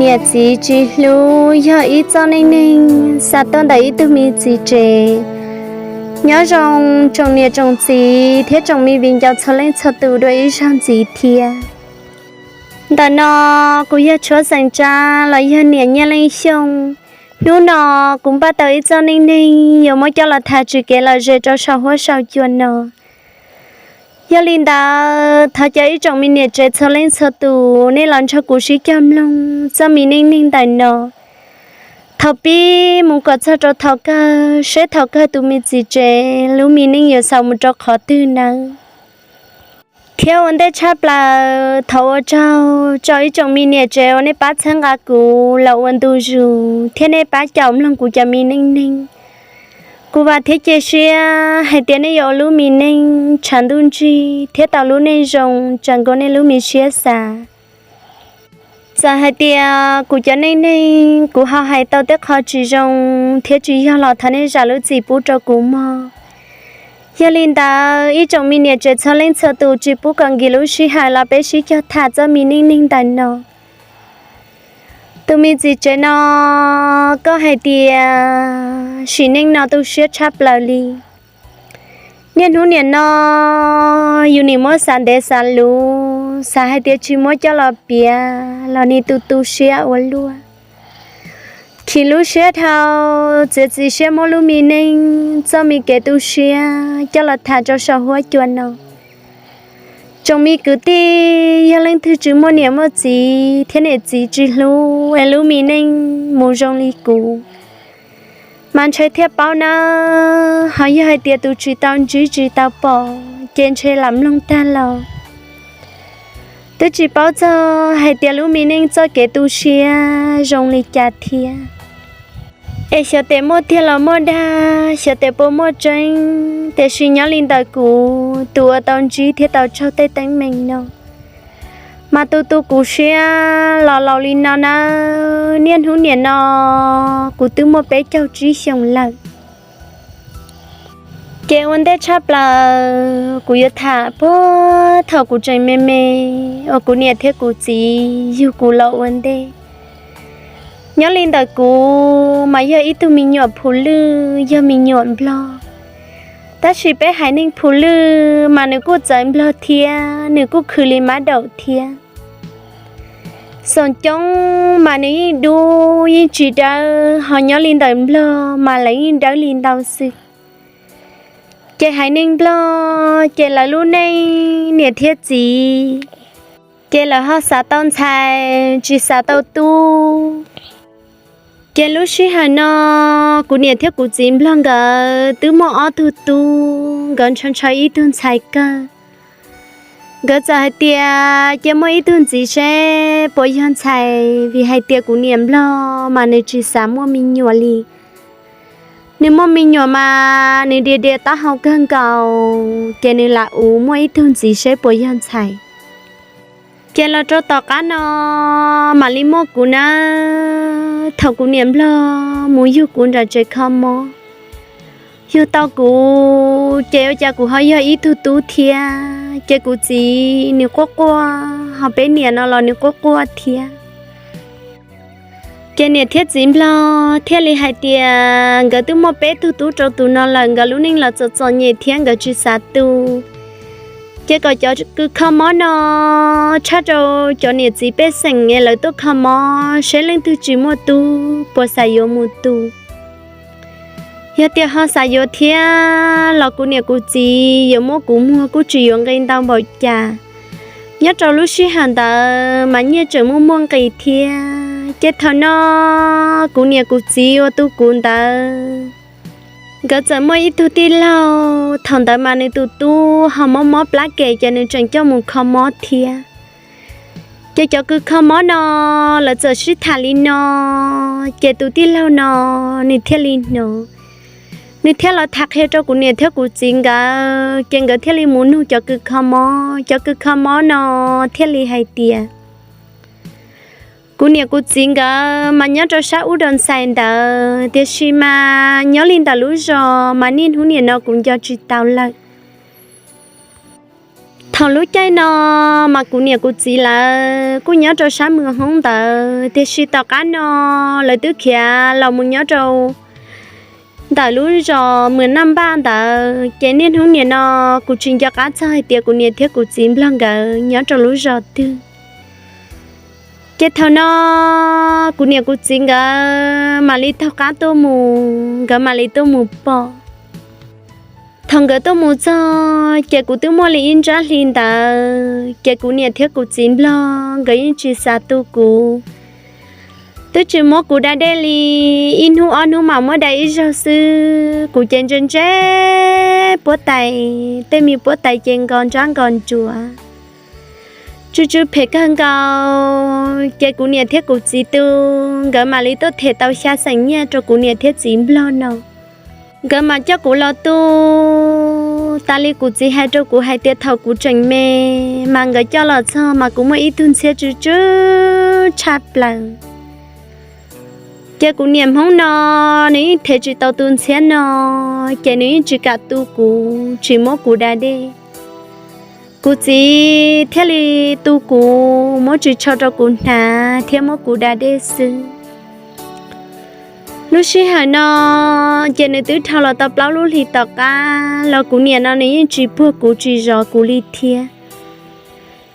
Niam txiv tsis hlub yog ib txoj neej neeg xa tuaj ntawm ib tug me txiv tsev. Nyob zoo tsoom niam tsoom txiv thiab tsoom me viv ncaus txhua leej txhua tus dua ib zaug ntxiv thiab. Ntawm no kuv yog Tshuab Xeem Tsab los yog niam Nyiaj Leej Xyooj. Hnub no kuv npaj tau ib txoj neej neeg yuav muab coj los tham txuas kev lom zem rau saum huab saum cua no. Yog li ntawd thov cov ib tsoom me niam tsev txhua leej txhua tus nej los nrog kuv sib cog mloog txoj me neej neeg ntawm no thaum pib mus kom txog rau thaum kawg, seb thaum kawg tus me txiv tsev lub me neej yuav xaus mus rau qhov twg nawb. Thiab ua ntej tshaj plaws thov ua tsaug rau ib tsoom me niam tsev uas nej pab txhawb nqa kuv los ua ntu zus thiab nej pab caum mloog kuv cov me neej neeg. Kuv vam thiab cia siab hais tias nej yuav ua lub me neej tshav ntuj ntsig thiab tau lub neej zoo raws nkaus nej lub me siab xav. Txawm hais tias kuv cov neej neeg kuv ho hais tau tej qho tsis zoo thiab tsis yog los thov nej zam lub txim pub rau kuv mog. Yog li ntawd ib tsoom me niam tsev txhua leej txhua tus tsis pub kom nkim lub sij hawm los peb sib cog tham txoj me neej neeg ntawm no. Tus me txiv tsev no, koj hais tias sim neej no tu siab tshaj plaws li. Niaj hnub niam no yus nim muab xav ntev xav luv, xav hais tias tsis muab coj los piav los nim tu tu siab ua luaj. Chim lub siab dhau, txiav txim siab muab lub me neej txoj me kev tu siab coj los tham rau saum huab cua no. Tsoom me kwv tij, yog leej twg tsis muaj niam muaj txiv thiab niam txiv tsis hlub es lub me neej mus zoo li kuv, mas ntshai thiaj paub nawb. Ho yog hais tias tus tsis tau ntsib tsis tau pom ces ntshe lam mloog tag los twb tsis paub txog hais tias lub me neej txoj kev tu siab zoo li cas thiab. Es xyov tes muaj tiag los muaj dag, xyov tes puas muaj tseeb, tiam sis nyob li ntawm kuv tus uas tau ntsib thiab tau tsaug tej teeb meem no, mas tu tu kuv siab los laus li no nawb. Niaj hnub niam no kuv twb muaj peb caug tsib xyoos lawm. Ces ua ntej tshaj plaws kuv yuav tham puag thaum kuv tseem me me uas kuv niam thiab kuv txiv yug kuv los ua ntej. Nyob li ntawm kuv mas yog ib tug me nyuam phu lwj, yog me nyuam nplog. Tab sis peb haiv neeg phu lwj mas nws kuj txawv nplog thiab nws kuj khwv li mab daum thiab. Xoom coob mas nws yeej dub yeej tsis dawb, ho nyob li ntawm nplog mas lawv yeej dawb li ntau xwb. Ces haiv neeg nplog ces lawv lub neej niam thiab txiv ces lawv ho xav tau ntxhais tsis xav tau tub. Ces lub sij hawm no kuv niam thiab kuv txiv nplog nkawd twb muaj ob tug tub, nkawd ntshaw ntshaw ib tug ntxhais kawg. Nkawd txawm hais tias cia muaj ib tug ntxiv seb puas yog ntxhais, vim hais tias kuv niam nplog mas nws tsis xav muaj me nyuam li. Nws muaj me nyuam mas nws dias dias taub hau kawg nkaus, ces nws lam ua muaj ib tug ntxiv seb puas yog ntxhais. Ces los rau tom qab no mam li muaj kuv nawb. Thaum kuv niam nplog mus yug kuv nram tsev kho mob, yug tau kuv ces ua cas kuv ho yog ib tug tub thiab. Ces kuv txiv nws quaj quaj, ho peb niam no los nws quaj quaj thiab. Ces niam thiab txiv nplog thiaj li hais tias nkawd twb muaj peb tug tub rau tus no lawm, nkawd lub neej los txom txom nyem thiab nkawd tsis xav tu. Ces kom cov kws kho mob no tshaj rau cov niam txiv pej xeem es lawv tuaj kho mob seb leej twg tsis muaj tub puas xav yuav mus tu. Yog tias ho xav yuav thiab los kuv niam kuv txiv yuav muab kuv muag kuj tsis yuav nqi ntau npaum cas. Nyob rau lub sij hawm ntawd mas nyiaj tseem muaj muaj nqis thiab. Ces thaum no kuv niam kuv txiv uas tu kuv ntawd, nkawd txawm muaj ib tug tij laug, thaum ntawd mas nws tus tub ho mob mob plab kem ces nws tseem coj mus kho mob thiab. Ces cov kws kho mob no lawv txawm sib tham li no, ces tus tij laug no nws thiaj li hnov, nws thiaj los tham qhia rau kuv niam thiab kuv txiv nkawd, ces nkawd thiaj li mus nug cov kws kho mob. Cov kws kho mob no thiaj li hais tias kuv niam kuv txiv nkawd mas nyob rau sab ub dua ntxhais ntawd, tiam sis mas nyob li ntawm lub zos mas niaj hnub niam no kuv nco tsis tau lawm. Thaum lub caij no mas kuv niam kuv txiv lawv kuj nyob rau sab Mws Hoob ntawd, tiam sis tom qab no lawv twb khiav los mus nyob rau ntawm lub zos Mws Naj Npaj ntawd. Ces niaj hnub nim no kuv tsis nco qab txog hais tias kuv niam thiab kuv txiv Nplog nkawd nyob rau lub zos twg. Ces thaum no kuv niam kuv txiv nkawd mam li taug qab tuaj mus, nkawd mam li tuaj mus pom. Thaum nkawd tuaj mus txog ces kuv twb muaj li ib nrab hli ntawd, ces kuv niam thiab kuv txiv Nplog nkawd yeej tsis xav tu kuv, twb tsis muab kuv da dej li. Ib hnub ob hnub mas muab da ib zaug xwb, kuv ces ntse ntse puab tais, tej me puab tais ces nkos nrab nkos nruas, tsw tsw phem kawg nkaus. Ces kuv niam thiab kuv txiv tu, nkawd mam li tuaj them tau xya xeem nyiaj rau kuv niam thiab txiv Nplog no. Nkawd mam coj kuv los tu. Tas li kuv txiv hais rau kuv hais tias thaum kuv tseem me mas nkawd coj los txog mas kuv muaj ib tug ntxhiab tsw tsw tshaj plaws. Ces kuv niam Hmoob no nws yeej them tsis tau tus ntxhiab no, ces nws yeej tsis kam tu kuv, tsis muab kuv da dej. Kuv txiv thiaj li tu kuv, muab ris tsho rau kuv hnav thiab muab kuv da dej xwb. Lub sij hawm no ces nws twb dhau los tau plaub lub hlis tom qab los kuv niam no nws yeej tsis puag kuv tsis zov kuv li thiab.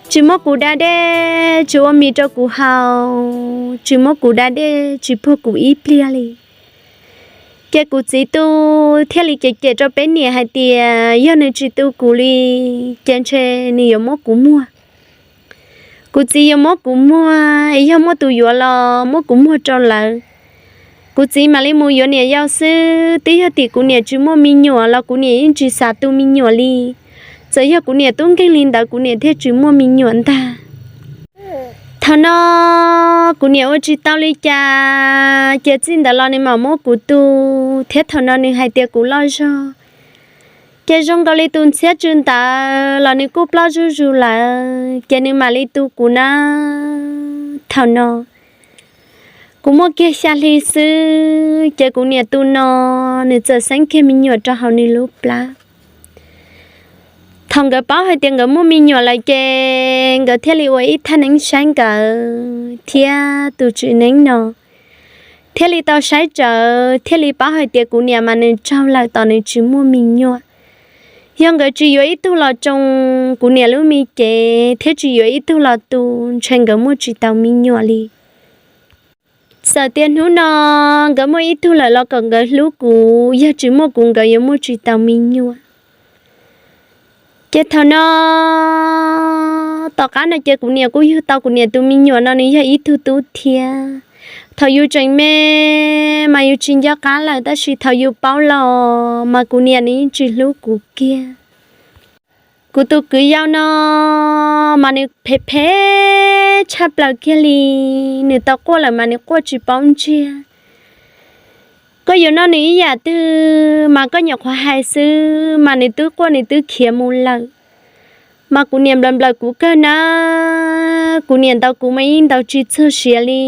Tsis muab kuv da dej, tsis ua mis rau kuv haus, tsis muab kuv da dej, tsis puag kuv ib pliag li. Ces kuv txiv tu thiaj li cem cem rau peb niam hais tias yog nws tsis tu kuv li, ces ntshe nws yuav muab kuv muag. Kuv txiv yuav muab kuv muag, yog muaj tus yuav los muab kuv muag rau lawv. Kuv txiv mam li mus yuav niam yau xwb, twb yog tim kuv niam tsis muaj me nyuam los kuv niam yeej tsis xav tu me nyuam li. Txawm yog kuv niam tub nkeeg li ntawd kuv niam thiaj tsis muaj me nyuam ntag. Thaum no kuv niam ua tsis tau li cas, ces txij ntawd los nws mam muab kuv tu, thiab thaum no nws hais tias kuv loj zog, ces zoo nkaus li tus ntxhiab tsw ntawd los nws kuj ploj zuj zus lawm, ces nws mam li tu kuv na. Thaum no kuv muaj kiag xya hli xwb, ces kuv niam tus no nws txawm xeeb kiag me nyuam rau hauv nws lub plab. Thaum nkawd paub hais tias nkawd muaj me nyuam lawm ces nkawd thiaj li ua ib thaj neeb saib nkawd thiab tus tswv neeb no thiaj li tau saib tsawv, thiaj li paub hais tias kuv niam mas nws tsaug lawm tos nws tsis muaj me nyuam. Yog nkawd tsis yuav ib tug los tsoo kuv niam lub me cev thiab tsis yuav ib tug los tu, ntshe nkawd muaj tsis tau me nyuam li. Txawm tias hnub no nkawd muaj ib tug lawm los kom nkawd hlub kuv, yog tsis muaj kuv nkawd yuav muaj tsis tau me nyuam. Ces thaum no tom qab no ces kuv niam kuj yug tau kuv niam tus me nyuam no nws yog ib tug tub thiab. Thaum yus tseem me mas yus tsis nco qab lawm, tab sis thaum yus paub los mas kuv niam nws yeej tsis hlub kuv kiag. Kuv tus kwv yau no mas nws phem phem tshaj plaws kiag li, nws tau quaj lawm mas nws quaj tsis paub ntsiag. Koj yuav noj nws ib yam twg mas koj nyuam qhuav hais xwb mas nws twb quaj nws twb khiav mus lawm. Mas kuv niam nplawm nplawm kuv kawg na, kuv niam ntaus kuv mas yeej ntaus tsis txog siav li,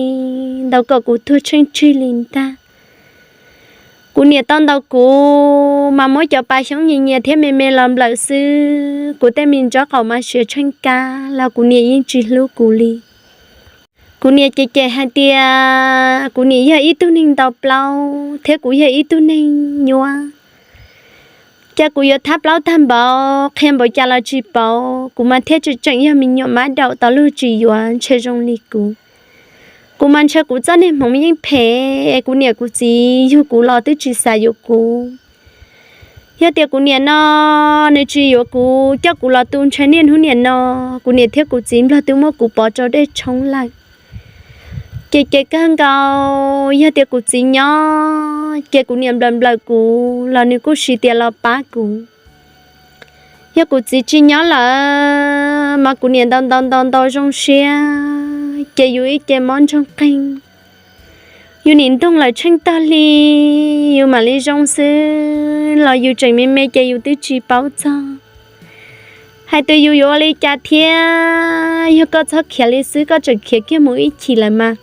ntaus kom kuv tuag tsheej tsig li ntag. Kuv niam tau ntaus kuv mas muab cov pas xyoob nyias nyias thiab me me los nplawm xwb, kuv tej me ntsob qaum mas siav tsheej kab los kuv niam yeej tsis hlub kuv li. Kuv niam cem cem hais tias kuv niam yog ib tug neeg ntaus plaub thiab kuv yog ib tug neeg nyuaj, cas kuv yuav thab plaub tag npaum qhia npaum cas los tsis pauv, kuv mas thiaj tseem tseem yog me nyuam mab daum tau luag tsis yuav ntshe zoo li kuv. Kuv mas ntshe kuv txoj niag hmoov yeej phem, kuv niam kuv txiv yug kuv los twb tsis xav yuav kuv. Yog tias kuv niam no nws tsis yuav kuv coj kuv los tu ntshe niaj hnub nim no kuv niam thiab kuv txiv nplog twb muab kuv pov rau dej tshoob lawm. Ces ces kawg nkaus, yog tias kuv txiv nyob ces kuv niam nplawm nplawm kuv los nws kuj siv tias los pab kuv. Yog kuv txiv tsis nyob lawm mas kuv niam ntaus ntaus ntaus ntaus zoo siab ces yus ib ce mob ntsoog qeeg. Yus nim ntoog lawm tsheej tog hli, yus mam li zoo xwb los yus tseem me me ces yus twb tsis paub txog. Hais tias yus yuav ua li cas thiab, yog koj txhob khiav li xwb, koj tseem khiav kiag mus ib chim lawm mas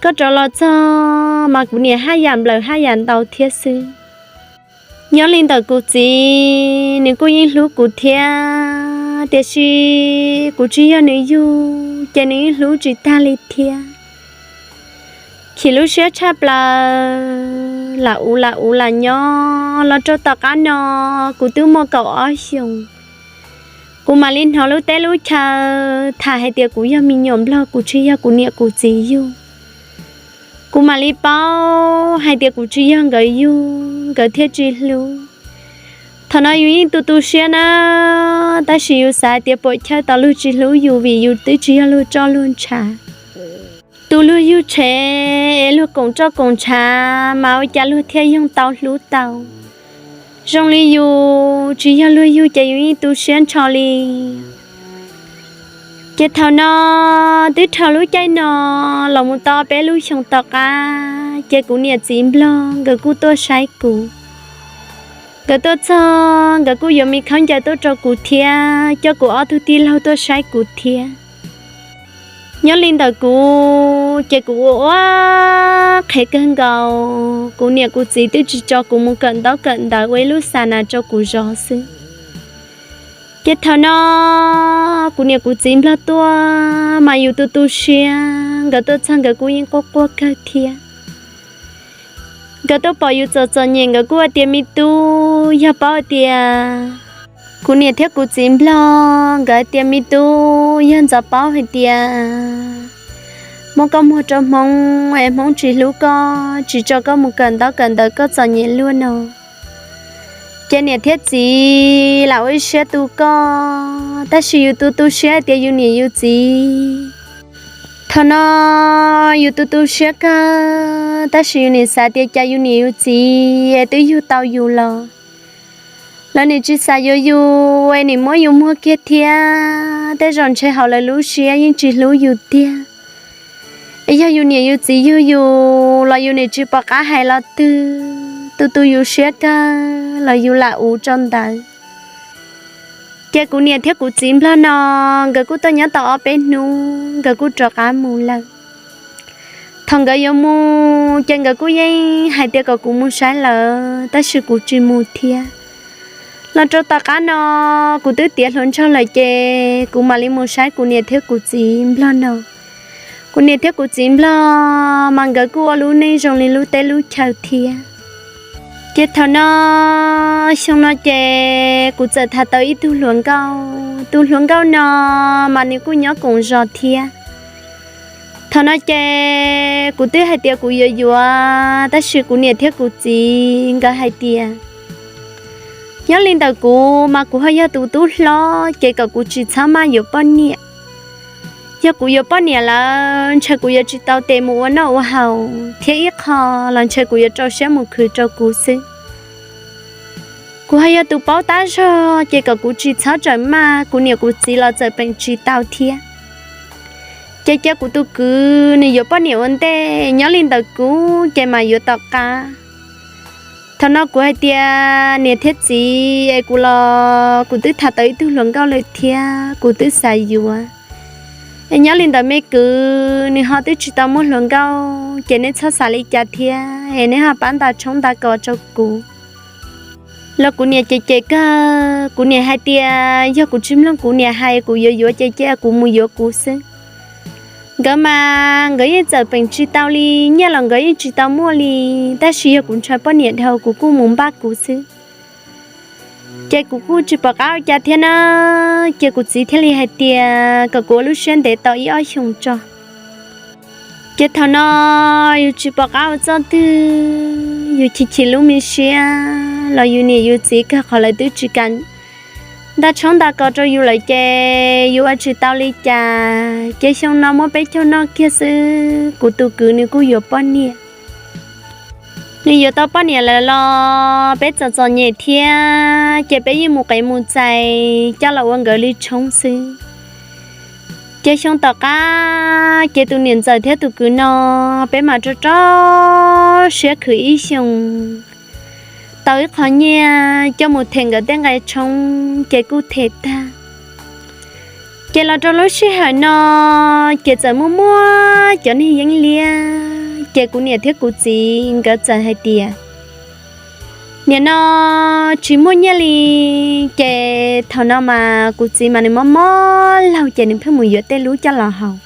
koj rov los txog mas kuv niam haj yam nplawm haj yam ntaus thiab xwb. Nyob li ntawm kuv txiv, nws kuj yeej hlub kuv thiab. tiam sis kuv tsis yog nws yug ces nws yeej hlub tsis tag li thiab. Chim lub siab tshaj plaws, lam ua lam ua lam nyob los rau tom qab no kuv twb muaj kaum ob xyoos. Kuv mam li hnov lub teb lub chaw tham hais tias kuv yog me nyuam nplog, kuv tsis yog kuv niam kuv txiv yug. Kuv mam li paub hais tias kuv tsis yog nkawd yug, nkawd thiaj tsis hlub. Thaum no yus yeej tu tu siab na, tab sis yus xav hais tias puam chawj tau luag tsis hlub yus vim yus twb tsis yog luag roj luag ntshav. Tus luag yug tshev es luag koom roj koom ntshav mas ua cas luag thiaj yoog tau hlub tau. Zoo li yus tsis yog luag yug ces yus yeej tu siab ntsho li. Ces thaum no twb dhau lub caij no los mus tau peb lub xyoos tom qab ces kuv niam txiv nplog nkawd kuj tuaj saib kuv. Nkawd tuaj txog nkawd kuj yuav me khaub ncaws tuaj rau kuv thiab coj kuv ob tug tij laug tuaj saib kuv thiab. Nyob li ntawm kuv ces kuv ua ua qhev kawg nkaus, kuv niam kuv txiv twb tsis tso kuv mus kawm ntaub kawm ntawv, ua ib lub xa nas rau kuv zov xwb. Ces thaum no kuv niam kuv txiv nplog tuaj mas yus tu tu siab, nkawd tuaj txog nkawd kuj yeej quaj quaj kawg thiab. Nkawd tuaj pom yus txom txom nyem nkawd kuj hais tias me tub, yog paub hais tias kuv niam thiab kuv txiv nplog nkawd hais tias me tub, yog ntxov paub hais tias muab koj muag rau Hmoob es Hmoob tsis hlub koj, tsis tso koj mus kawm ntaub kawm ntawv, koj txom nyem luaj no, ces niam thiab txiv lam ua ib siab tu koj, tab sis yus tu tu siab hais tias yus niam yus txiv. Thaum no yus tu tu siab kawg, tab sis yus nim xav tias cas yus niam yus txiv es twb yug tau yus los lawv nim tsis xav yuav yus es nim muab yus muag kiag thiab, tej zaum ntshe hauv lawv lub siab yeej tsis hlub yus tiag. Es yog yus niam yus txiv yug yus los yus nim tsis pom qab hais los twg, tu tu yus siab kawg los yus lam ua rau ntawd. Ces kuv niam thiab kuv txiv nplog no nkawd kuj tuaj nyob tau ob peb hnub nkawd kuj rov qab mus lawm. Thaum nkawd yuav mus ces nkawd kuj yeej hais tias kom kuv mus saib lawv, tab sis kuv tsis mus thiab. Los rau tom qab no kuv twb tiav hluas nraug lawm ces kuv mam li mus saib kuv niam thiab kuv txiv nplog no. Kuv niam thiab kuv txiv nplog mas nkawd kuj ua lub neej zoo li lub teb lub chaw thiab. Ces thaum no xyoo no ces kuv txawm tham tau ib tug hluas nkauj, tus hluas nkauj no mas nws kuj nyob koom zos thiab. Thaum no ces kuv twb hais tias kuv yuav yuav, tab sis kuv niam thiab kuv txiv nkawd hais tias nyob li ntawm kuv mas kuv ho yog tus tub hlob ces kom kuv tsis txhob maj yuav poj niam. Yog kuv yuav poj niam lawm ntshe kuv yuav tsis tau tes mus ua noj ua haus thiab ib qho los ntshe kuv yuav rau siab mus khwv rau kuv xwb. Kuv ho yog tus paub tab zog ces kom kuv tsis txhob txawm maj, kuv niam kuv txiv los txawm peem tsis tau thiab. Ces cia kuv tus kwv nws yuav poj niam ua ntej, nyob li ntawm kuv ces mam yuav tom qab. Thaum no kuv hais tias niam thiab txiv es kuv los kuv twb tham tau ib tug hluas nkauj lawm thiab kuv twb xav yuav. Es nyob li ntawm me kwv nws ho twb tsis tau muaj hluas nkauj ces neb txhob xav li cas thiab es neb ho pab nta tshoob nta kos rau kuv. Los kuv niam ces ces kawg, kuv niam hais tias yog kuv tsis mloog kuv niam hais kuv yuav yuav ces cia kuv mus yuav kuv xwb. Nkawd mas nkawd yeej txawm peem tsis tau li, nyiaj los nkawd yeej tsis tau muaj li, tab sis yog kuv ntshaw poj niam dhau kuv kuj mus npaj kuv xwb. Ces kuv kuj tsis pom qab ua cas thiab na, ces kuv txiv thiaj li hais tias kom kuv ua lub siab ntev tau ib ob xyoos tso. Ces thaum no yus tsis pom qab ua txoj twg, yus chim chim lub me siab los yus niam yus txiv kawg qhov lawv twb tsis kam nta tshoob nta kos rau yus lawm ces yus ua tsis tau li cas. Ces xyoo no muab peb caug noj kiag xwb kuv tus kwv nws kuj yuav poj niam. Nws yuav tau poj niam lawm los peb txom txom nyem thiab ces peb yeej mus qev mus txais coj los ua nkawd li tshoob xwb. Ces xyoo tom qab ces tus niam ntxawm thiab tus kwv no peb mam rau rau siab khwv ib xyoos tau ib qho nyiaj coj mus them nkawd tej nqaij tshoob ces kuj them tag. Ces los rau lub sij hawm no ces txawm muaj muaj cov neeg yeeb liab, ces kuv niam thiab kuv txiv nkawd txawm hais tias Nim no tsis muaj nyiaj li, ces thaum no mas kuv txiv mas nws mob mob laug ces nws pheej mus yuav tej lub coj los haus.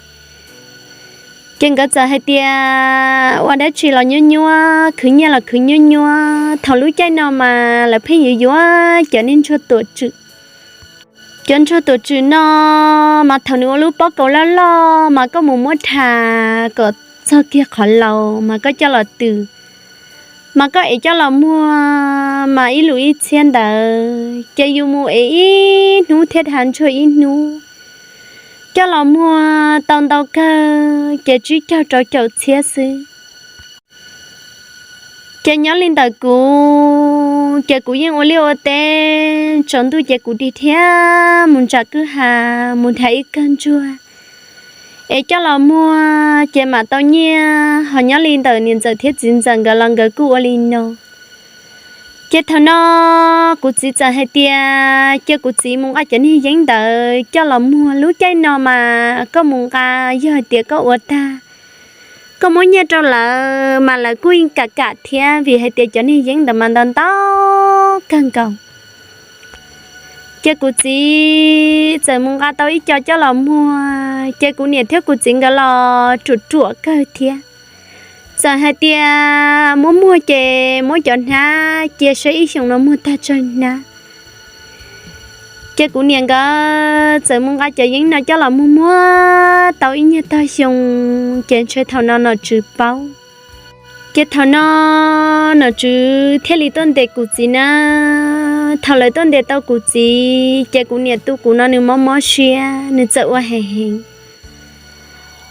Ces nkawd txawm hais tias ua dab tsi los nyuab nyuab, khwv nyiaj los khwv nyuab nyuab. Thaum lub caij no mas lawv pheej yuav yuav cov niag ntsuag tuam tswm. Cov ntsuag tuam tswm no mas thaum nws ua lub pob kaus loj loj mas koj mus muab dhas kom txog kiag qhov laus mas koj coj los tws, mas koj ev coj los muag mas ib lus ib txhiab ntawd ces yus mus ev ib hnub thiab dhas ntsuag ib hnub, coj los muag tau ntau kawg ces tsib caug rau caum txhiab xwb. Ces nyob li ntawm kuv ces kuv yeej ua liaj ua teb, tsaus ntuj ces kuv tig dhia mus ntsam kwj ha mus dhas ib kawg ntsuag es coj los muag ces mam tau nyiaj. Ho nyob li ntawm niam ntxawm thiab txiv ntxawm nkawd los nkawd kuj ua li no. Ces thaum no kuv txiv txawm hais tias cia kuv txiv mus nqa cov niag yeeb ntawd coj los muag. Lub caij no mas koj mus nqa, yog hais tias koj ua tag, koj muab nyiaj rau lawv mas lawv kuj yeej kam kam thiab, vim hais tias cov niag yeeb ntawd mas ntau ntau kawg nkaus. Ces kuv txiv txawm mus nqa tau ib co coj los muag, ces kuv niam thiab kuv txiv nkawd los ruam ruam kawg thiab. Txawm hais tias muab muag ces muab cov hnab cia saib ib xyoos no muag tag tsawg hnab. Ces kuv niam nkawd txawm mus nqa cov yeeb no coj los muag muag tau ib nyuag tog xyoo, ces ntshe thaum no nom tswv paub. Ces thaum no nom tswv thiaj li tuaj ntes kuv txiv na. Thaum lawv tuaj ntes tau kuv txiv ces kuv niam tu kuv no nws mob mob siab, nws txawm ua hem heev.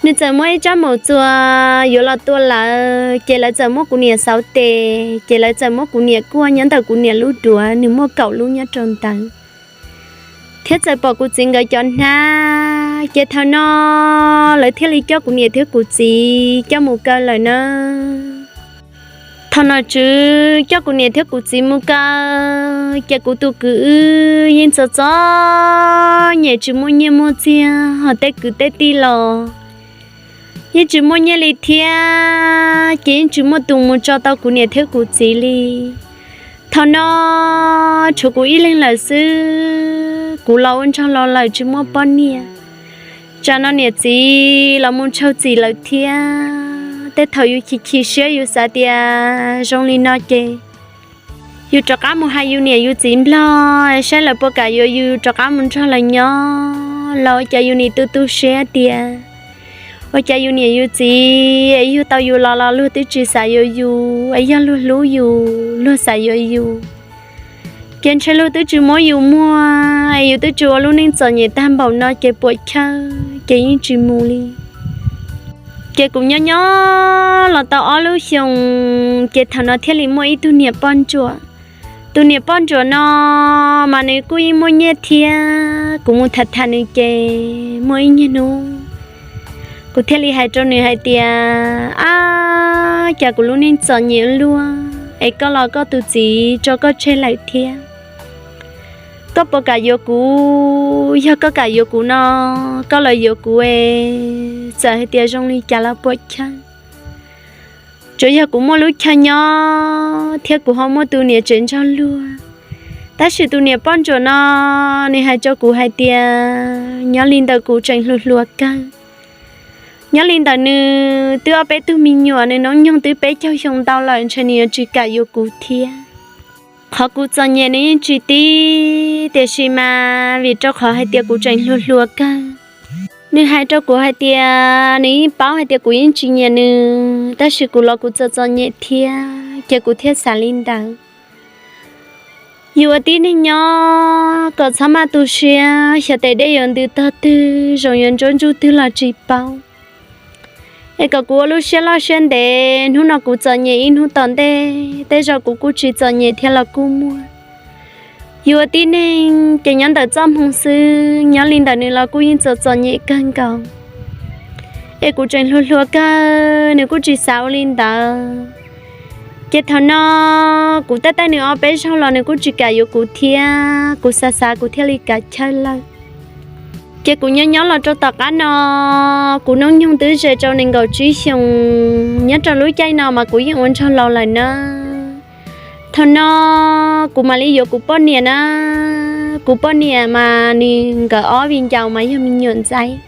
Nws txawm muab ib tsab maum txuas yuav los tua lawv, ces lawv txawm muab kuv niam xauv tes, ces lawv txawm muab kuv niam kuaj nyob ntawm kuv niam lub duav, nws muaj kaum lub nyob rau ntawd, thiab txawm pom kuv txiv nkawd cov hnab. Ces thaum no lawv thiaj li coj kuv niam thiab kuv txiv coj mus kaw lawm na. Thaum nom tswv coj kuv niam thiab kuv txiv mus kaw, ces kuv tus kwv wb yeej txom txom nyem tsis muaj nyiaj muaj txiag, ho tej kwv tej tij los yeej tsis muaj nyiaj li thiab, ces yeej tsis muaj tus mus tso tau kuv niam thiab kuv txiv li. Thaum no tshuav kuv ib leeg lawm xwb, kuv los ua nraug laus lawm tsis muaj poj niam. Tsam no niam txiv los mus ntshaw txim lawm thiab. Tej thaum yus chim chim siab yus xav tias zoo li no ces yus rov qab mus hais yus niam yus txiv nplog saib lawv puas kam yuav yus rov qab mus nrog lawv nyob los ua cas yus nim tu tu siab tias ua cas yus niam yus txiv es yug tau yus los los luag twb tsis xav yuav yus, es yog luag hlub yus luag xav yuav yus, ces ntshe luag twb tsis muab yus muag, es yus twb tsis ua lub neej txom nyem tag npaum no ces puam chawj ces yeej tsis mus li. Ces kuv nyob nyob los tau ob lub xyoos, ces thaum no thiaj li muaj ib tug niam poj ntsuam. Tus niam poj ntsuam no mas nws kuj yeej muaj nyiaj thiab, kuv mus tham tham nws ces muaj ib nyuag hnub kuv thiaj li hais rau nws hais tias, ab, cas kuv lub neej txom nyem luaj es koj los koj tus txiv tso koj tseg lawm thiab. Koj puas kam yuav kuv? Yog koj kam yuav kuv no koj los yuav kuv es txawm hais tias zoo li cas los puam chawj. Tsuas yog kuv muaj lub chaw nyob thiab kuv ho muaj tus niam tsev nrog luag. Tab sis tus niam poj ntsuam no nws hais rau kuv hais tias nyob li ntawm kuv tseem hluas hluas kawg. Nyob li ntawm nws twb ob peb tug me nyuam, nws noob nyoog twb peb caug xyoo ntau lawm ntshe nws yuav tsis kam yuav kuv thiab. Qhov kuv txom nyem nws yeej tsis tib, tiam sis mas vim rau qhov hais tias kuv tseem hluas hluas kawg. Nws hais rau kuv hais tias nws yeej paub hais tias kuv yeej tsis nyiam nws, tab sis kuv los kuv txom txom nyem thiab ces kuv thiaj xav li ntawd. Yus ua tib neeg nyob kom txhob maj tu siab, xyov tes dej yuav ntws tog twg, zoov yuav ntsuab ntsuj twg los tsis paub. Es kom kuv ua lub siab loj siab ntev, hnub no kuv txom nyem ib hnub tom ntej tej zaum kuv kuj tsis txom nyem thiab los kuj muaj. Yus ua tib neeg ces nyob ntawm txoj hmoo xwb, nyob li ntawm nws los kuj yeej txom txom nyem kawg nkaus. Es kuv tseem hluas hluas kawg, nws kuj tsis xav ua li ntawd. Ces thaum no kuv tej tej nws ob peb zaug los nws kuj tsis kam yuav kuv thiab, kuv xav xav kuv thiaj li kav chawj lawm. Ces kuv nyob nyob los rau tom qab no, kuv noob nyoog twb ze rau nees nkaum tsib xyoos, nyob rau lub caij no mas kuv yeej ua nraug laus lawm na. Thaum no kuv mam li yuav kuv poj niam na. Kuv poj niam mas nws nkawd ob viv ncaus mas yog me nyuam ntxhais.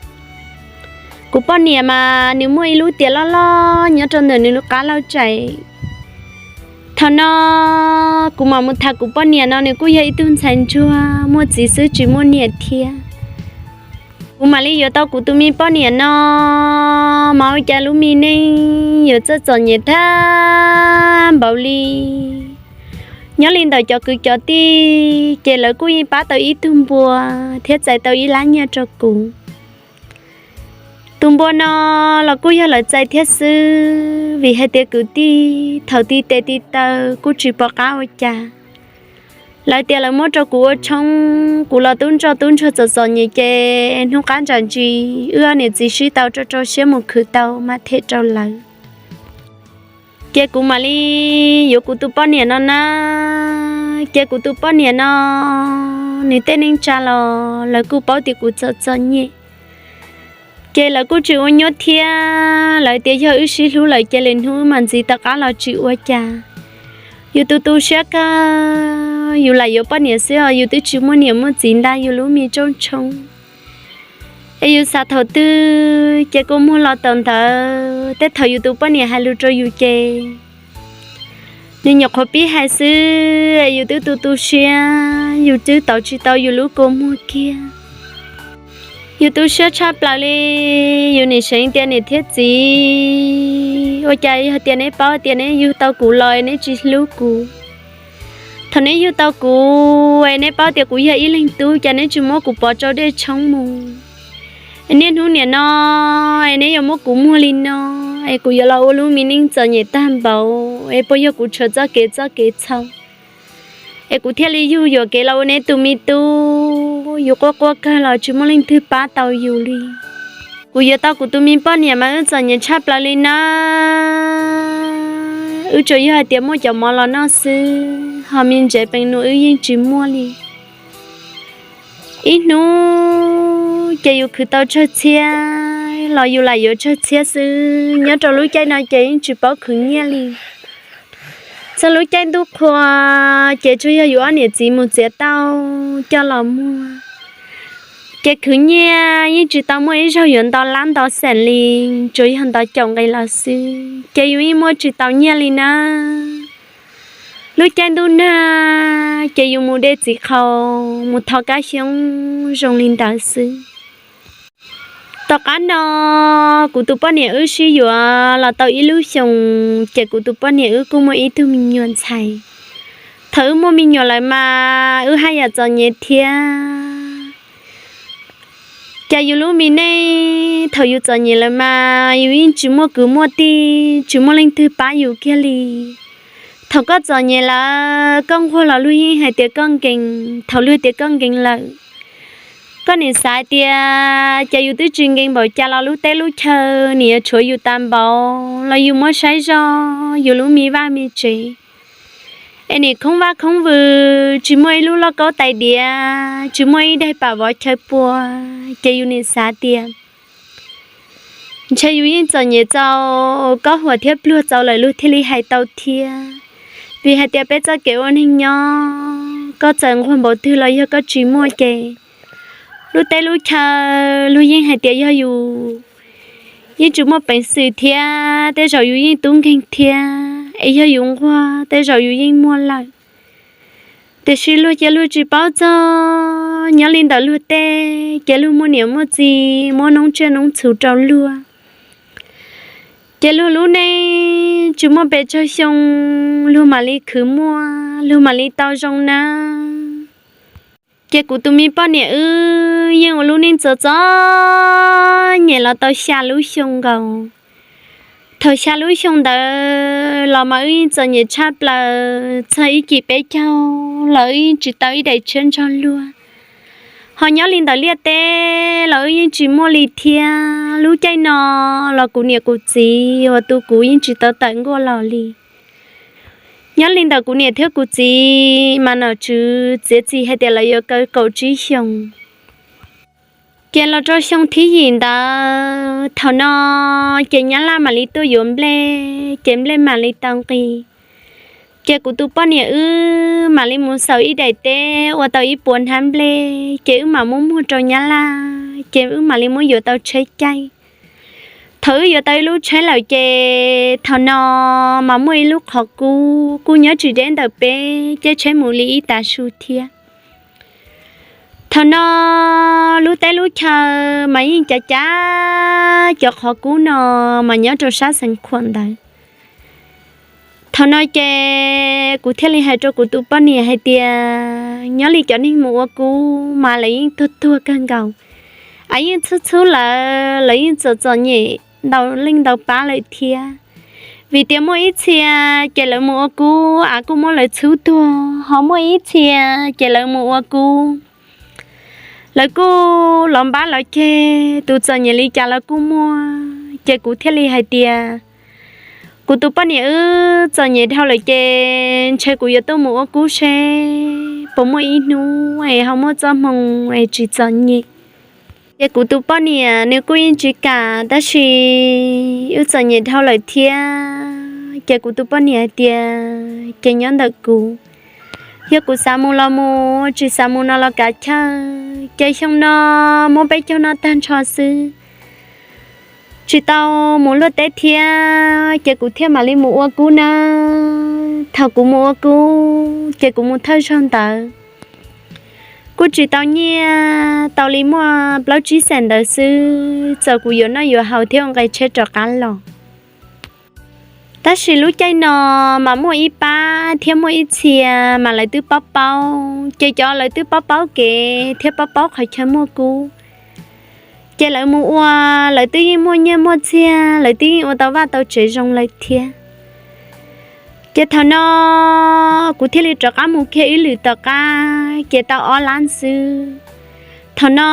Kuv poj niam mas nws muaj ib lub tiam loj loj nyob rau ntawm nws lub qab laug tsaim. Thaum no kuv mam mus tham kuv poj niam no nws kuj yog ib tug ntxhais ntsuag muaj txiv xwb tsis muaj niam thiab. Kuv mam li yuav tau kuv tus me poj niam no, mas ua cas lub me neej yuav txawj txom nyem tag npaum li. Nyob li ntawm cov kwv cov tij ces lawv kuj yeej pab tau ib tug npua thiab txais tau ib lab nyiaj rau kuv. Tus npua no los kuj yog lawv txais thiab xwb, vim hais tias kwv tij thaum ti tes ti taw kuj tsis pom qab ua cas. Lawv tias lawv muab rau kuv ua tshoob, kuv los tub ntsoj tub ntsuag txom txom nyem ces hnub qab ntsam ntsis wb niam txiv sib tau rau rau siab mus khwv tau mas them rau lawv. Ces kuv mam li yuav kuv tus poj niam no na. Ces kuv tus poj niam no, nws tej neej tsa los lawv kuj paub tias kuv txom txom nyem, ces lawv kuj tsis ua nyuaj thiab. Lawv tias yog wb sib hlub lawm ces lwm hnub wb mam ntxiv, tom qab los tsis ua cas. Yus tu tu siab kawg, yus lam yuav poj niam xwb os yus twb tsis muaj niam muaj txiv ntag, yus lub me rooj tshoob. Es yus xav thaum twg ces kua muag los tau ntawd. Tej thaum yus tus poj niam hais lus rau yus ces nws nyuam qhuav pib hais xwb, yus twb tu tu siab, yus twb tau tsis tau yus lub kua muag kiag. Yus tu siab tshaj plaws li, yus nim seev tias niam thiab txiv, ua cas yog tias neb paub tias neb yug tau kuv los neb tsis hlub kuv? Thaum neb yug tau kuv es neb paub tias kuv yog ib leeg tub, cas neb tsis muab kuv pov rau dej tshoob mus? Niaj hnub nim no es neb yuav muab kuv muag li no, es kuv yuav los ua lub me neej txom nyem tag npaum, es puas yog kuv tshuav txoj kev txoj kev txhaum, es kuv thiaj li yug yuam kev los ua neb tus me tub? Yus quaj quaj kawg los tsis muaj leej twg pab tau yus li. Kuv yuav tau kuv tus me poj niam mas wb txom nyem tshaj plaws li na. Wb tsuas yog hais tias muaj cov mov los noj xwb, ho me ntsev peev num wb yeej tsis muaj li. Ib hnub ces yus khwv tau tsawg txhiab los yus lam yuav tsawg txhiab xwb. Nyob rau lub caij no ces yeej tsis paub khwv nyiaj li. Txog lub caij ntuj qhua ces tsuas yog yus ob niam txiv mus txiav tau coj los muag. Ces khwv nyiaj yeej tsis tau muaj ib zaug yuav nto lab nto xees li, tsuas yog nto caum nqe los xwb, ces yus yeej muaj tsis tau nyiaj li na. Lub caij ntuj nag ces yus mus de txiv qhaus mus thov kab xyoob zoo li ntawd xwb. Tom qab no kuv tus poj niam wb sib yuav los tau ib lub xyoos, ces kuv tus poj niam wb kuj muaj ib tug me nyuam ntxhais. Thaum wb muaj me nyuam lawm mas wb haj yam txom nyem thiab. Cas yus lub me neej thaum yus txom nyem lawm mas yus yeej tsis muaj kwv muaj tij, tsis muaj leej twg pab yus kiag li. Thaum koj txom nyem lawm koj nquag los luag yeej hais tias koj nkees, thaum luag tias koj nkees lawm, koj nim xav tias cas yus twb tsis nkees npaum cas los lub teb lub chaw nim yuav tshuav yus tas npaum los yus muab saib zoj yus lub me vaj me tsev. Es nim khoob vaj khoob vws, tsis muaj ib lub lauj kaub tais diav, tsis muaj ib daim pam vov chaw pua, ces yus nim xav tias ntshe yus yeej txom nyem txaus, koj huam thiab pluag txaus lawm luag thiaj li hais tau thiab. Vim hais tias peb txoj kev ua neeg nyob, koj txawm nquag npaum twg los yog koj tsis muaj ces lub teb lub chaw luag yeej hais tias yog yus yeej tsis muaj peev xwm thiab, tej zaum yus yeej tub nkeeg thiab, es yog yus nquag tej zaum yus yeej muaj lawm. Tiam sis luag cia luag tsis paub txog, nyob li ntawm luag tej ces luag muaj niam muaj txiv muab noob tsiaj noob txhuv rau luag. Ces luag lub neej tsis muaj pes tsawg xyoo, luag mam li khwv muaj, luag mam li tau zoo na. Ces kuv tus me poj niam wb yeej ua lub neej txom txom nyem los tau xya lub xyoo nkaus. Thaum xya lub xyoo ntawd los mas wb yeej txom nyem tshaj plaws, txog ib cim peb caug los wb yeej tsis tau ib daim tshiab nrog luag. Ho nyob li ntawm liaj teb los wb yeej tsis muaj li thiab. Lub caij no los kuv niam kuv txiv uas tu kuv yeej tsis tau tawm nkuaj los li. Nyob li ntawm kuv niam thiab kuv txiv mas nom tswv txiav txim hais tias lawv yuav kaw kaum tsib xyoos. Ces los rau xyoo thib yim ntawd, thaum no ces nyab laj mam li tuaj yuav nplej, ces nplej mam li tau nqis. Ces kuv tus poj niam wb mam li mus xaus ib daim teb ua tau ib puas hnab nplej, ces wb mam muab muag rau Nyab Laj, ces wb mam li muab yuav tau tsheb caij. Thaum wb yuav tau ib lub tsheb lawm ces thaum no mas muaj ib lub qhov kub kuj nyob tsis deb ntawm peb caij tsheb mus li ib tav su thiab. Thaum no lub teb lub chaw mas yeej cav cav cov qhov kub no mas nyob rau sab xeev khuam ntawd. Thaum no ces kuv thiaj li hais rau kuv tus poj niam hais tias nyob li cov neeg mus ua kub mas lawv yeej tuag tuag kawg nkaus, es yeej txhub txhub lawv, lawv yeej txom txom nyem ntau leej ntau pab lawm thiab. Vim tias muaj ib txhia ces lawv mus ua kub es kuj muab lawv txhub tuag, ho muaj ib txhia ces lawv mus ua kub, lawv kuj los npab los ceg, tus txom nyem li cas los kuj muaj. Ces kuv thiaj li hais tias kuv tus poj niam wb txom nyem dhau lawm ces ntshe kuv yuav tuaj mus ua kub seb puas muaj ib hnub es ho muaj txoj hmoo es tsis txom nyem. Ces kuv tus poj niam nws kuj yeej tsis kam, tab sis wb txom nyem dhau lawm thiab. Ces kuv tus poj niam hais tias ces nyob ntawm kuv, yog kuv xav mus los mus, tsis xav mus no los kav chawj. Ces xyoo no muab peb caug noj tag nrho xwb, tsis tau mus luaj teb thiab, ces kuv thiaj mam li mus ua kub nawb. Thaum kuv mus ua kub ces kuv mus thawj zaug ntawd kuj tsis tau nyiaj, tau li muaj plaub tsib xees ntawd xwb, txawm kuv yuav noj yuav haus thiab ua nqe tsheb rov qab los. Tab sis lub caij no mas muaj ib pab thiab muaj ib txhia mas lawv twb paub paub, ces cov lawv twb paub paub kev thiab paub paub qhov chaw muaj kub, ces lawv mus ua, lawv twb yeej muaj nyiaj muaj txiag, lawv twb yeej ua tau vaj tau tsev zoo lawm thiab. Ces thaum no kuv thiaj li rov qab mus kiag ib lwm tom qab, ces tau ob lab xwb. Thaum no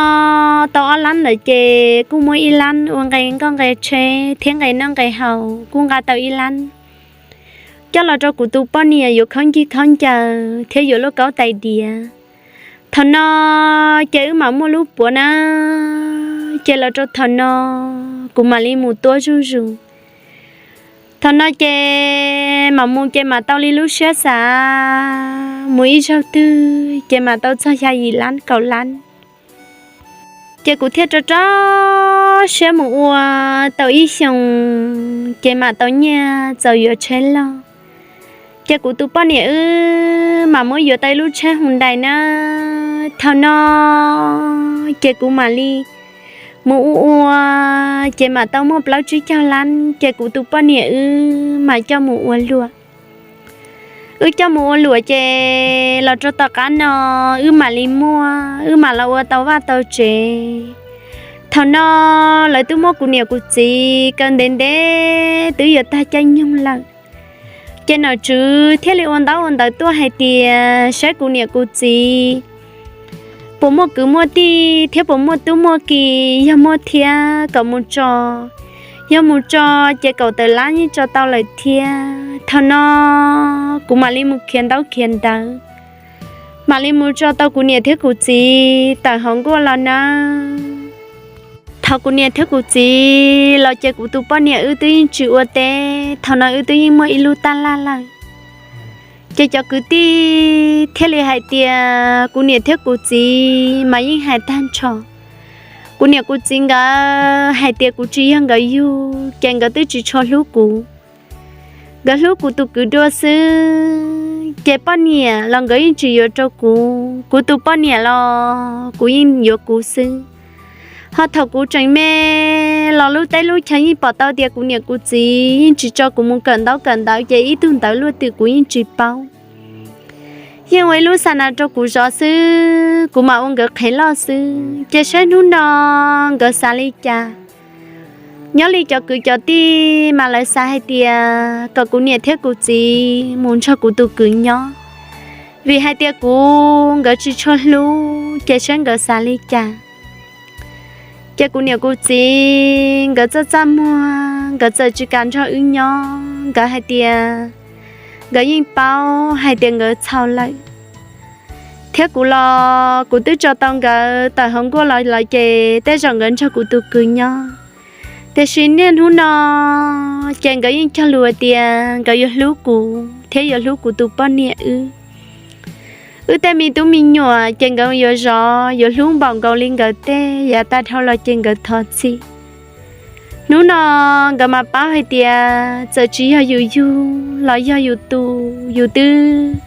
tau ob lab ntawd ces kuj muab ib lab ua nqe nkoj nqe tsheb thiab nqe noj nqe haus kuj nqa tau ib lab coj los rau kuv tus poj niam yuav khaub ncaws khaub ncaws thiab yuav lub kaub tais diav. Thaum no ces wb mam muaj lub puav na, ces los rau thaum no kuv mam li mus tuab zuj zus. Thaum no ces mam mus ces mam tau li lub siab xav, mus ib zaug twg ces mam tau txog xya yim lab kaum lab. Ces kuv thiaj rau rau siab mus ua tau ib xyoos, ces mam tau nyiaj txaus yuav tsheb loj. Ces kuv tus poj niam wb mam muab yuav tau ib lub tsheb Hyundai na. Thaum no ces kuv mam li mus ua ua, ces mam tau muaj plaub tsib caug lab, ces kuv tus poj niam wb mam coj mus ua luam. Wb coj mus ua luam ces los rau tom qab no wb mam li muaj, wb mam los ua tau vaj tau tsev. Thaum no lawv twb muab kuv niam kuv txiv kaw ntev ntev twb yuav tag caij nyoog lawm. Ces nom tswv thiaj li ua ntaub ua ntawv tuaj hais tias saib kuv niam kuv txiv puas muaj kwv muaj tij thiab puas muaj tub muaj ki, yog muaj thiab kom mus tso, yog mus tso ces kaum tawm lab yeej tso tau lawm thiab. Thaum no kuv mam li mus khiav ntaub khiav ntawv, mam li mus tso tau kuv niam thiab kuv txiv tawm hauv nkuaj los nawb. Thaum kuv niam thiab kuv txiv los ces kuv tus poj niam wb twb yeej tsis ua teb, thaum no wb twb yeej muaj ib lub tab laj lawm. Ces cov kwv tij thiaj li hais tias kuv niam thiab kuv txiv mas yeej hais tag nrho. Kuv niam kuv txiv nkawd hais tias kuv tsis yog nkawd yug, ces nkawd twb tsis tshua hlub kuv. Nkawd hlub kuv tus kwv dua xwb, ces poj niam los nkawd yeej tsis yuav rau kuv, kuv tus poj niam los kuv yeej yuav kuv xwb. Ho thaum kuv tseem me los lub teb lub chaw yeej pom tau tias kuv niam kuv txiv yeej tsis tso kuv mus kawm ntaub kawm ntawv, ces ib tug ntawv luaj twm kuv yeej tsis paub. Yeej ua ib lub xa nas rau kuv zov xwb, kuv mam ua nkawd qhev loj xwb, ces saib hnub no nkawd xav li cas. Nyob li cov kwv cov tij mas lawv xav hais tias kom kuv niam thiab kuv txiv mus nrog kuv tus kwv nyob, vim hais tias kuv nkawd tsis tshua hlub, ces saib nkawd xav li cas. Ces kuv niam kuv txiv nkawd txaj txaj muag, nkawd txawm tsis kam nrog wb nyob, nkawd hais tias nkawd yeej paub hais tias nkawd txhaum lawm. Thiab kuv los kuv twb tso tau nkawd tawm hauv nkuaj los lawm, ces tej zaum nkawd nrog kuv tus kwv nyob. Tiam sis niaj hnub no ces nkawd yeej cog lus tias nkawd yuav hlub kuv, thiab yuav hlub kuv tus poj niam wb. Wb tej me tub me nyuam ces nkawd yuav zov yuav hlub npaum nkaus li nkawd tej, yav tag dhau los ces nkawd thov txim. Hnub no nkawd mas paub hais tias txawm tsis yog yus yug los yog yus tus, yus twb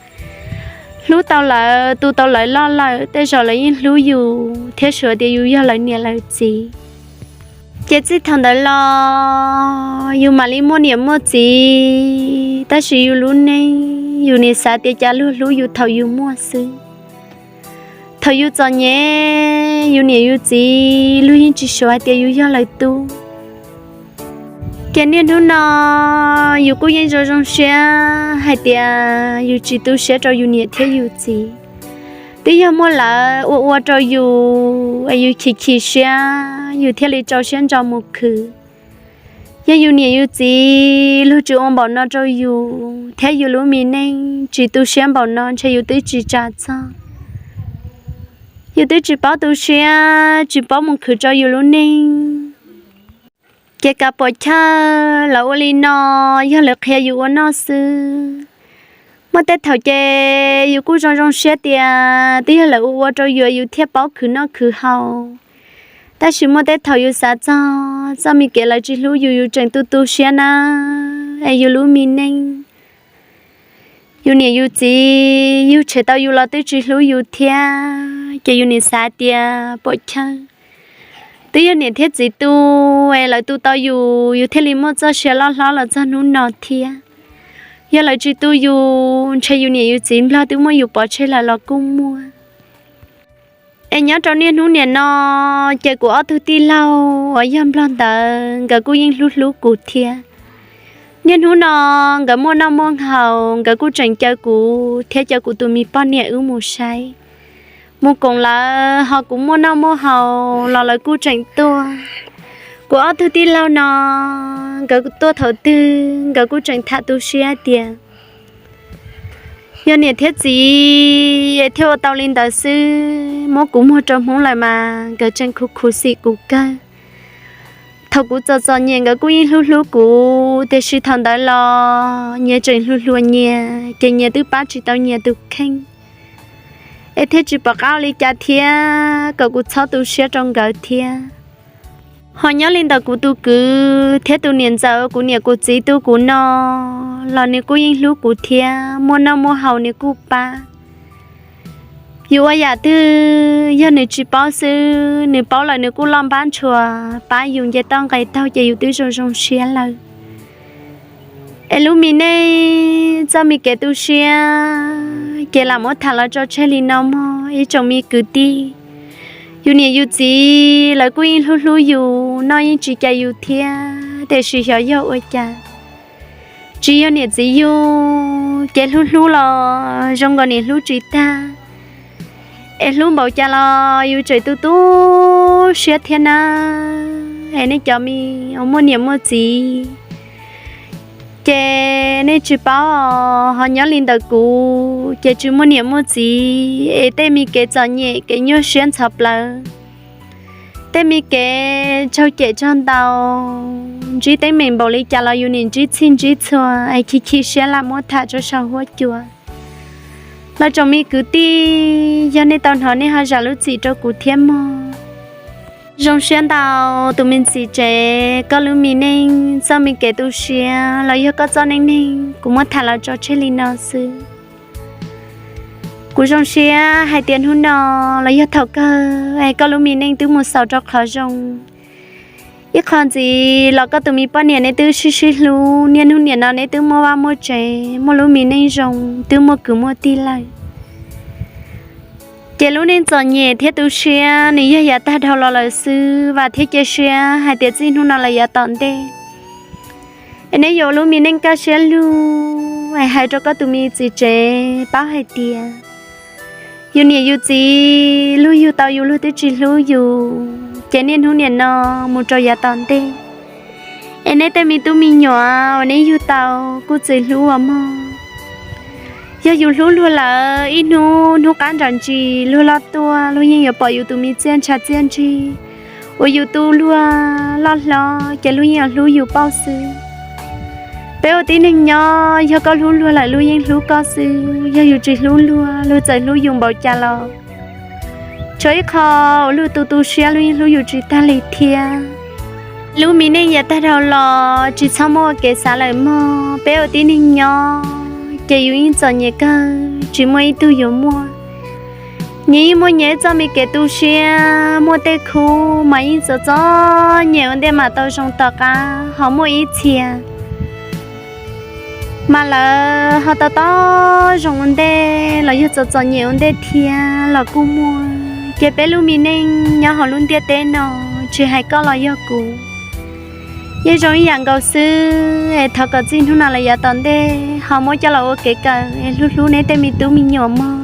hlub tau lawv, tu tau lawv loj lawm, tej zaum lawv yeej hlub yus thiab suav tias yus yog lawv niam lawv txiv. Ces txij thaum ntawd los yus mam li muaj niam muaj txiv, tab sis yus lub neej yus niam xav tias cas luag hlub yus thaum yus muaj xwb. Thaum yus txom nyem, yus niam yus txiv luag yeej tsis suav hais tias yus yog lawv tub. Ces niaj hnub no yus kuj yeej zoo zoo siab hais tias yus tsis tu siab rau yus niam thiab yus txiv. Twb yog muaj lawv ua ua rau yus es yus chim chim siab, yus thiaj li rau siab ntso mus khwv. Yog yus niam yus txiv luag tsis ua npaum no rau yus thiab yus lub me neej tsis tu siab npaum no, ntshe yus twb tsis tsa txog. Yus twb tsis paub tu siab, tsis paub mus khwv rau yus lub neej. Ces kav puam chawj, lawv ua li no yog lawv qhia yus ua noj xwb. Muaj tej thaum ces yus kuj zoo zoo siab tias twb yog lawv ua ua rau yus yus thiaj paub khwv noj khwv haus. Tab sis muaj tej thaum yus xav txog txoj me kev lawv tsis hlub yus, yus tseem tu tu siab na, es yus lub me neej. Yus niam yus txiv yug tshem tau yus los twb tsis hlub yus thiab, ces yus niam xav tias puam chawj. Twb yog niam thiab txiv tu, es lawv tu tau yus, yus thiaj li muaj txoj sia loj hlob los txog hnub no thiab. Yog lawv tsis tu yus, ntshe yus niam yus txiv nplog twb muab yus pov tseg lawm los kuj muaj. Es nyob rau niaj hnub niam no, ces kuv ob tug tij laug uas yog nplog ntawd nkawd kuj yeej hlub hlub kuv thiab. Niaj hnub no nkawd muaj noj muaj haus, nkawd kuj tseem caw kuv thiab caw kuv tus me poj niam wb mus saib, mus koom lawv, ho kuv muaj noj muaj haus los lawv kuj tseem tuaj. Kuv ob tug tij laug no, nkawd tuaj thaum twg nkawd kuj tseem tham tu siab tias yog niam thiab txiv es thiaj ua tau li ntawd xwb, muab kuv muag rau Hmoob lawm mas nkawd tseem khuv khuv xim kuv kawg. Thaum kuv txom txom nyem nkawd kuj yeej hlub hlub kuv, tiam sis thaum ntawd los nyias tseem hluas hluas nyias, ces nyias twb pab tsis tau nyias tus kheej, es thiaj tsis pom qab ua li cas thiab kom kuv txhob tu siab rau nkawd thiab. Ho nyob li ntawm kuv tus kwv thiab tus niam ntxawm, kuv niam kuv txiv tu kuv no los nws kuj yeej hlub kuv thiab, muaj noj muaj haus nws kuj pab. Yus ua yam twg yog nws tsis paub xwb, nws paub lawm nws kuj loj npab ntshua pab yus nce toj nqes taug, ces yus twb zoo zoo siab lawm. Es lub me neej txoj me kev tu siab ces lam muab tham los tso tseg li no mog ib tsoom me kwv tij. Yus niam yus txiv lawv kuj yeej hlub hlub yus, noj yeej tsis cais yus thiab, tiam sis xyov yog ua cas, tsis yog niam txiv yug ces hlub hlub los zoo nkaus niam hlub tsis tag. Es hlub npaum cas los yus tseem tu tu siab thiab na. Es nej cov me uas muaj niam muaj txiv, ces nej tsis paub, ho nyob li ntawm kuv ces tsis muaj niam muaj txiv, es tej me kev txom nyem kev nyuaj siab ntxhov plawv, tej me kev tsau cem tsau ntaus, ntsib teeb meem npaum li cas los yus niam ntsib txhij ntsib txhua, es chim chim siab lam muab tham rau saum huab cua. Los tsoom me kwv tij, yog nej tau hnov nej ho zam lub txim rau kuv thiab mog. Zoo siab ntau tus me txiv tsev, koj lub me neej txoj me kev tu siab los yog koj txoj neej neeg kuv muab tham los tso tseg li no xwb. Kuv zoo siab hais tias hnub no los yog thaum kawg es koj lub me neej twb mus xaus rau qhov zoo. Ib qho ntxiv los koj tus me poj niam neb twb sib sib hlub, niaj hnub niam no neb twb muaj vaj muaj tsev, muaj lub me neej zoo, twb muaj kwv muaj tij lawm. Ces lub neej txom nyem thiab tu siab nws yog yav tag dhau los lawm xwb, vam thiab cia siab hais tias txij hnub no los yav tom ntej es neb yuav ua lub me neej kaj siab lug, es hais rau koj tus me txiv tsev paub hais tias yus niam yus txiv luag yug tau yus luag twb tsis hlub yus, ces niaj hnub niam no mus rau yav tom ntej es neb tej me tub me nyuam uas neb yug tau kuj txwm hlub ua mog. Yog yus hlub luag lawm, ib hnub hnub qab nram ntsis luag loj tuaj luag yeej yuav pom yus tus me txiaj ntsha txiaj ntsig uas yus tu luag loj hlob, ces luag yeej yuav hlub yus pauj xwb. Peb ua tib neeg nyob, yog koj hlub luag lawm luag yeej hlub koj xwb, yog yus tsis hlub luag luag txawm hlub yus npaum cas los tsuas ib qho uas luag tu tu siab luag yeej hlub yus tsis tag li thiab. Lub me neej yav tag dhau los tsis txhob muaj ua kev xav lawm mog. Peb ua tib neeg nyob ces yus yeej txom nyem kawg tsis muaj ib tug yuav muaj. Nyias yeej muaj nyias ib txoj me kev tu siab, muaj tej khub mas yeej txom txom nyem ua ntej mam tau zoo tom qab, ho muaj ib txhia mas lawv ho tau tob zoo ua ntej los yog txom txom nyem ua ntej thiab los kuj muaj. Ces peb lub me neej nyob hauv lub ntiaj teb no, tsis hais koj los yog kuv, yeej zoo ib yam nkaus xwb. Es thov kom txij hnub no los yav tom ntej ho muab coj los ua kev kawm es hlub hlub neb tej me tub me nyuam mog.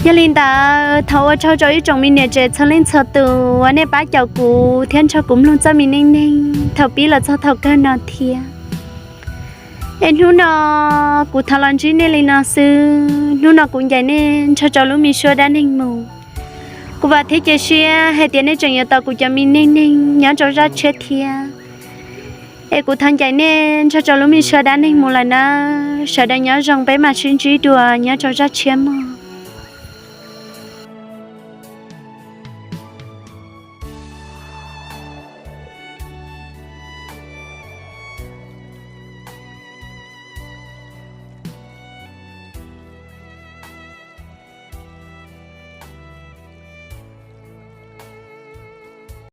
Yog li ntawd thov ua tsaug rau ib tsoom me niam tsev txhua leej txhua tus uas nej pab caum kuv thiab nrog kuv mloog txoj me neej neeg thaum pib los txog thaum kawg no thiab. Es hnub no kuv thov los ntsib nej li no xwb. Hnub no kuv ncaim nej nrog rau lub me suab dab neeg mus. Kuv vam thiab cia siab hais tias nej tseem yuav tau kuv cov me neej neeg nyob rau zaj tshiab thiab. Es kuv thov ncaim nej nrog rau lub me suab dab neeg mus lawm nawb. Sawv daws nyob zoo, peb mam sib ntsib dua nyob rau zaj tshiab mog.